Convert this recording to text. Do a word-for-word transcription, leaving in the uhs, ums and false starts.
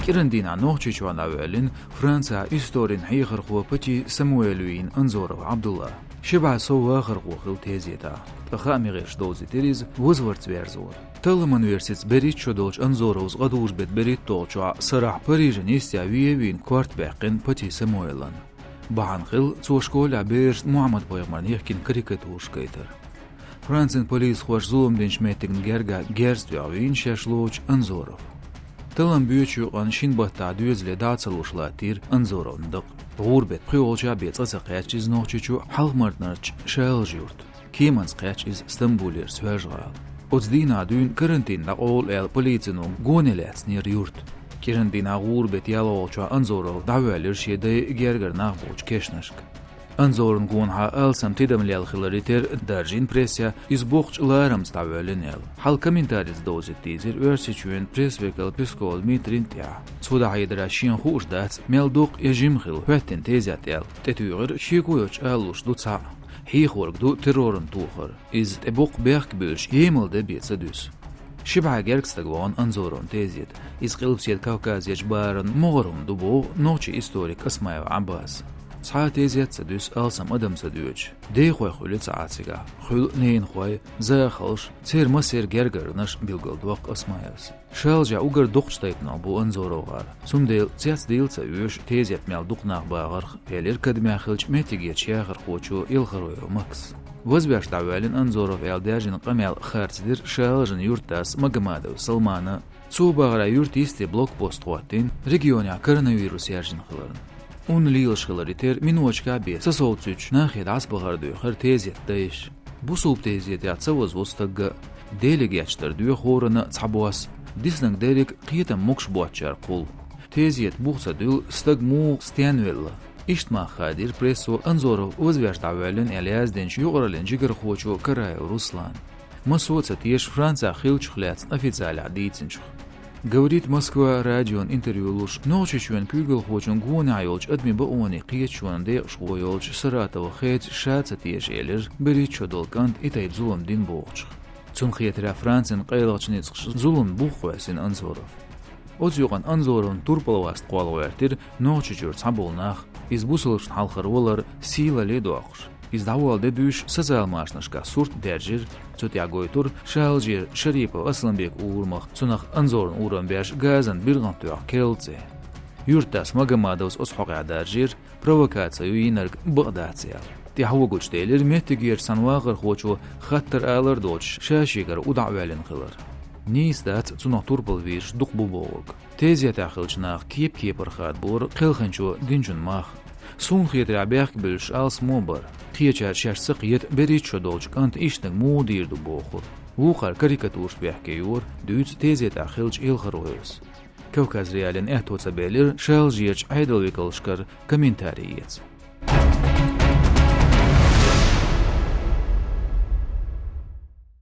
Карантинехь Нохчийчоь дӀавоьллина Францехь историн хьехархо Пати Самуэль вийна Анзоров Ӏабдулла. Ши бӀе сов вахархо хилла тезетехь, ткъа хааман гӀирсаша довзийтира иза вазварца верзор. Талламан версица, берхӀитта шо долчу Анзоровс къа дужу беттан берхӀитталгӀачохь сарахь Парижан йистехь вен а вийна корта баьккхина Пати Самуэлан. Бахьана хилла, цо школехь берашна Мухьаммад-пайхамарна йихкина карикатураш гайтар. Францин полисхоша зулам динчу меттигна гергахь герз тоьхна вийна шаьш лоцуш Анзоров. Таллам боьдучу юкъанна шина баттахь доьзале дӀа а ца луш латтийра Анзоровн дакъа. ГӀуран беттан пхоьалгӀачохь бен цкъа ца кхаьчча иза Нохчийчу Хьалха-Мартанарчу Шалажа-Юрта. Кеманца кхаьчча иза Стамбулера Соьлжа-ГӀала. Оцу дийнахь дуьйна карантин дӀакъовла аьлла, полицино гоне лаьцнера юрт. Карантинехь гӀуран беттан ялхолгӀачохь Анзоров дӀавоьллира шен дай а, гергара нах болчу кешнашка. Анзоровн гонахьа алсам тидам лелла хиларе терра даржийна прессехь, иза боккхачу ларамца дӀавоьллина аьлла. Хьал комментарица довзийта дийзира Оьрсийчоьнан пресс-векал Песков Дмитрийна тӀехь. Цо дӀахьедарехь, шена хууш дац, мел дукха я жима хилла хӀоьттина тезет аьлла. ТӀетуьйхира, шеко йоцуш алалуш ду цхьаъ, хьехориг ду террорна тохар. Иза тӀе боккха бехк буьллуш, емал де бен ца дуьсу. Ши бӀе гергга стаг вахана Анзоровн тезета. Иза Къилбаседа Кавказерчу бахаран могӀара хӀума ду, боху нохчийн историка Осмаев Ӏаббаса. Цхьа а тезет ца дуьсу алсам адам ца доьдуш. Дехой хуьлу ца Ӏа цигахь, хуьлу ненахой, захалш, церан массеран гергарнаш, билгалдоккху Осмаевс. Шалажехь уггар доккхачу тайпанах бу Анзоровгара. Цундела цецдийла ца оьшу тезет мел дукха нах бахарх, элира кадамехь хиллачу меттигерчу яхархочо Елхароев Макса. Вазвеш дӀавоьллина Анзоров аьлла даьржина къамел харцдира Шалажан юьртдас Магомадов Салмана. Цо бахарехь, юьртан йисте блокпост хӀоттийна, регионехь коронавирус яьржина хиларна. Унна лелаш хиларе терра, миноташкахь бен сосовцуьйтуш нахе дӀасабахар дуьйхира тезетан дайша. Бусалба тезетехь ца вазво стагга а, Деле гечдар доьху хӀоранна а цхьабосса, диснарг дерриг а кхетам могуш боцчарах хуьлу. Тезета бух ца дуьллу, стаг муха, стенна велла. Иштта мах хадийра прессо Анзоров вазвеш дӀавоьллина аьлла яздинчу юкъараллин жигархочо Караев Руслана. Массо а ца теша Францехь хиллачух лаьцна официалехь дийцинчух. «Говорит Москва» радиона интервью луш, Нохчийчоьнан куьйгалхочун гонахь йолчу адамийн бакъонийн кхеташонан декъашхо йолчу Саратова Хеци ша а ца теша элира, берхӀитта шо долу кӀанта и тайпа зулам дина бохучух. Цунна хетарехь, Францин къайлахчу ницкъаша зуламна бух кхоьссина Анзоров. Оцу юкъанна Анзоровн турпалваст кхолла гӀоьртира Нохчийчуьра цхьаболу нах, иза бусалбашна хьалхара валар сийлалле доккхуш. Иза дӀаволла де дуьйш социал машанашкахь сурт а даьржира, цу тӀехь гойтура Шалажера Шарипов Асламбекан урамах, цунах Анзоровн урам беш газан биргӀан тоьхна керла цӀе. Юьртдас Магомадовс оцу хьокъехь даржийра, провокаци ю йинарг бакъ дац аьлла. ТӀаьхьо гучуделира меттигерчу цхьана вахархочо хаттар-алар доцуш ша шегара удӀа а ваьллина хилар. Нийса дац цунах турпал вийраш дукха бу бохург. Тезетехь хиллачу наха кеп-кепара хадабора кхелхинчо динчун мах. Суна хетарехь, бехк буьллуш алсамо а бара. Кхечара шаьш ца кхета берхӀитта шо долчу кӀанта иштаниг муха дийр ду бохург. Вукхара карикатурашна бехке йора, дуьйцу тезетехь хиллачу Елхароевс. Кавказ.Реалиин аьтто ца белира Шалажерчу Ӏедалан векалшкара комментарий эца.